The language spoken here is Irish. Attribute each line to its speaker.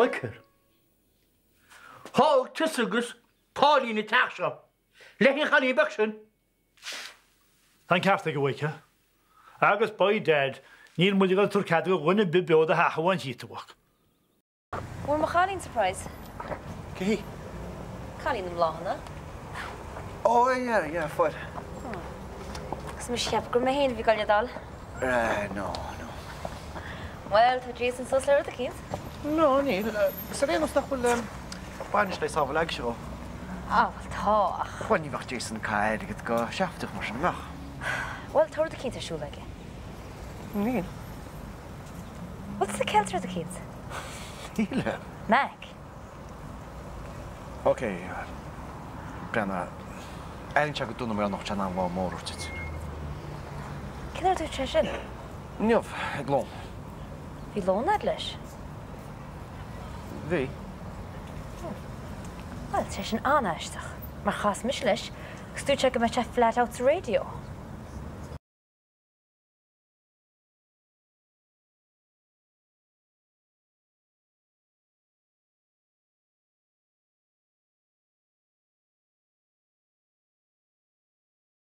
Speaker 1: Mhichael, thóg tusa agus Pauline an teach seo leis an chailín beag sin.
Speaker 2: Tá an ceart aige, a Mhichael. Agus by dad, níl muid ag dul tabhairt cead do dhuine ar bith beo do theach a bhaint díot, a mhac.
Speaker 3: Bhfuair mo chailín surprise.
Speaker 4: Cé hí?
Speaker 3: Cailín na mbláthanna.
Speaker 4: Oh yeah, yeah, fuair.
Speaker 3: Agus mise ag ceapadh gur mé féin a bhí ag goil le dul.
Speaker 4: Eh, no, no.
Speaker 3: Bhuel, tá Jason suas le rud eicínt.
Speaker 4: No, níl. Is ar aon nós nach bhfuil bainis le sábháil aigse dhó.
Speaker 3: Ah, bhuel tá, ach.
Speaker 4: Bhuel, ní bheadh Jason ag caitheamh airgead go seafóideach mar sin, an mbeadh?
Speaker 3: Bhuel, tá rud eicínt ar siúl aige.
Speaker 4: Níl.
Speaker 3: Bhfuil tusa ag ceilt rud eicínt?
Speaker 4: Níl.
Speaker 3: Mac.
Speaker 4: Ok, breathnaigh, airíonn sé go dona mar nach bhfuil sé in ann lá mór a thabhairt duit.
Speaker 3: Cén uair a dúirt sé sin?
Speaker 4: Inniu, ag lón.
Speaker 3: Bhí lón a'd leis?
Speaker 4: Bhí.
Speaker 3: Bhuel, tá sé sin an-aisteach, mar chas mise leis agus dúirt sé go mbeadh sé flat out sa raidió.